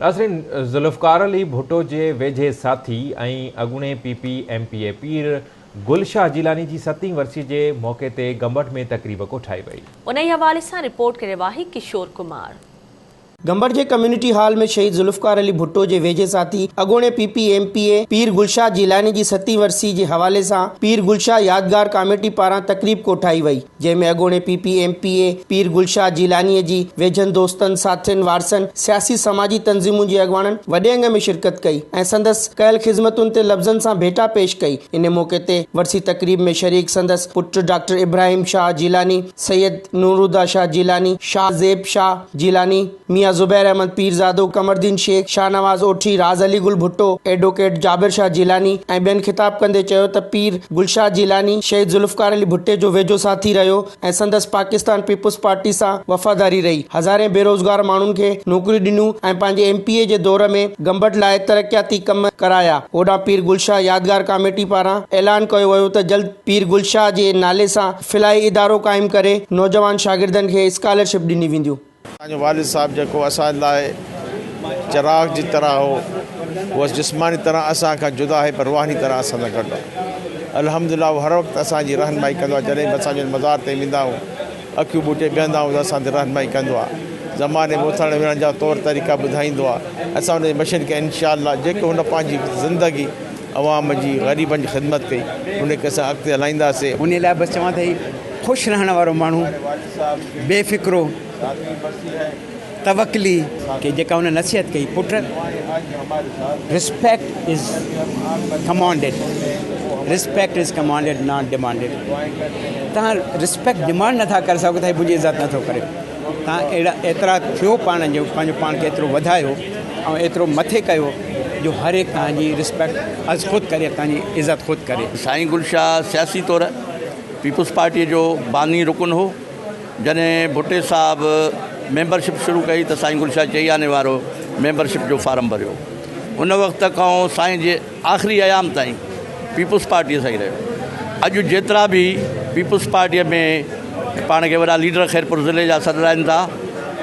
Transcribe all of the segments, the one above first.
ناظرين ذوالفقار علي ڀٽو جي ويجهي ساٿي ۽ اڳوڻي P P M P A Pir Gul Shah Jilani جي ستين ورسي جي موقعي تي گمبٽ ۾ تقريب ڪوٺائي وئي. انهي حوالي سان رپورٽ ڪري رهيو آهي ڪشور ڪمار. گمبٽ جي ڪميونٽي هال ۾ شهيد ذوالفقار علي ڀٽو جي ويجهي ساٿي اڳوڻي P P M P A Pir Gul Shah Jilani جي ستين ورسي جي حوالي سان پير گل شاهه يادگار ڪاميٽي پاران تقريب ڪوٺائي وئي جنهن ۾ اڳوڻي P P M P A Pir Gul Shah جيلانيء جي ويجهن دوستن، ساٿين، وارثن، سياسي سماجي تنظيمون جي اڳواڻن وڏي انگ ۾ شرڪت ڪئي ۽ سندس ڪيل خذمتن تي لفظن سان ڀيٽا پيش ڪئي. ان موقعي تي ورسي تقريب ۾ شريڪ سندس پٽ ڊاڪٽر ابراهيم شاهه جيلاني، سيد نورالهديٰ شاهه جيلاني، شاهه زيب شاهه جيلاني، ميان زبير احمد پيرزادو، قمرالدين شيخ، شاهنواز اوٺي، راز علي گل ڀٽو، ايڊووڪيٽ جابر شاهه جيلاني ۽ ٻين خطاب ڪندي چيو ته پير گل شاهه جيلاني شهيد ذوالفقار علي ڀٽي جو ويجهو ساٿي رهيو ۽ سندس پاڪستان پيپلز پارٽي سان وفاداري رهي، هزارين بيروزگار ماڻهن کي نوڪريون ڏنيون ۽ پنهنجي ايم پي اي جي دور ۾ گمبٽ لاء ترقياتي ڪم ڪرايا. هوڏانهن پير گل شاهه يادگار ڪاميٽي پاران اعلان ڪيو ويو ته جلد پير گل شاهه جي نالي سان فلاحي ادارو قائم ڪري نوجوان شاگردن کي اسڪالرشپ ڏني وينديون. اسان جو والد صاحب جيڪو اسان لاء چراغ جي طرح هو، هو جسماني طرح اسان کان جدا آهي پر روحاني طرح اسان سان گڏ آهي. الحمدلله هو هر وقت اسان جي رهنمائي ڪندو آهي، جڏهن به اسان جي مزار تي ويندا آهيون، اکيون ٻوٽي بيهندا آهيون ته اسان تي رهنمائي ڪندو آهي. زماني ۾ اٿڻ ويهڻ جا طور طريقا ٻڌائيندو آهي. اسان ان جي مشن کي انشاء الله جيڪو هن پنهنجي زندگي عوام جي غريبن جي خدمت ڪئي ان کي اسان اڳتي هلائينداسين. انهي لاء بس چوان ته هي خوش رهڻ وارو ماڻهو، بي فڪرو، توڪلي. کي جيڪا هن نصيحت ڪئي پٽ respect is commanded respect is commanded not demanded توهان رسپيڪٽ ڊمانڊ نٿا ڪري سگهو ته هي منهنجي عزت نٿو ڪري. توهان اهڙا ايترا ٿيو پاڻ جو پنهنجو پاڻ کي ايترو وڌايو ۽ ايترو مٿي ڪيو جو هر هڪ توهان جي رسپيڪٽ از خود ڪري توهان جي عزت خود ڪري. سائين گل شاهه سياسي طور پيپلز پارٽيء جو باني رڪن هو. جڏهن ڀٽي صاحب ميمبرشپ شروع ڪئي ته سائين گل شاهه چئي آني وارو ميمبرشپ جو فارم ڀريو. ان وقت کان سائين جي آخري ايام تائين پيپلز پارٽيء سان ئي رهيو. اڄ جيترا به پيپلز پارٽيء ۾ پاڻ کي وڏا ليڊر خيرپور ضلعي جا سڏرائين ٿا،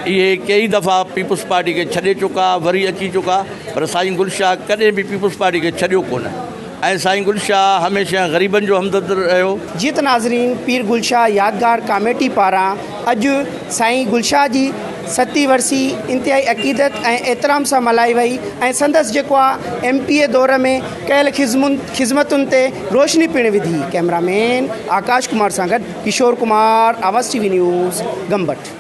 اهي ڪيئي دفعا پيپلز پارٽي کي ڇڏي چڪا، وري اچي چڪا، پر سائين گل شاهه ڪڏهن به پيپلز پارٽي کي ڇڏيو ڪونه ۽ سائين گل شاهه هميشه غريبن جو همدرد رهيو. جيئن ته ناظرين پير گل شاهه يادگار ڪاميٽي پاران اڄ سائين گل شاهه جي ستين ورسي انتهائي عقيدت ۽ احترام سان ملهائي وئي ۽ سندس جيڪو آ ايم پي اي دور ۾ ڪيل خذمتن تي روشني پڻ وڌي ڪئميرا مين آڪاش ڪمار سان گڏ Kishore Kumar Awaz T V news Gambat.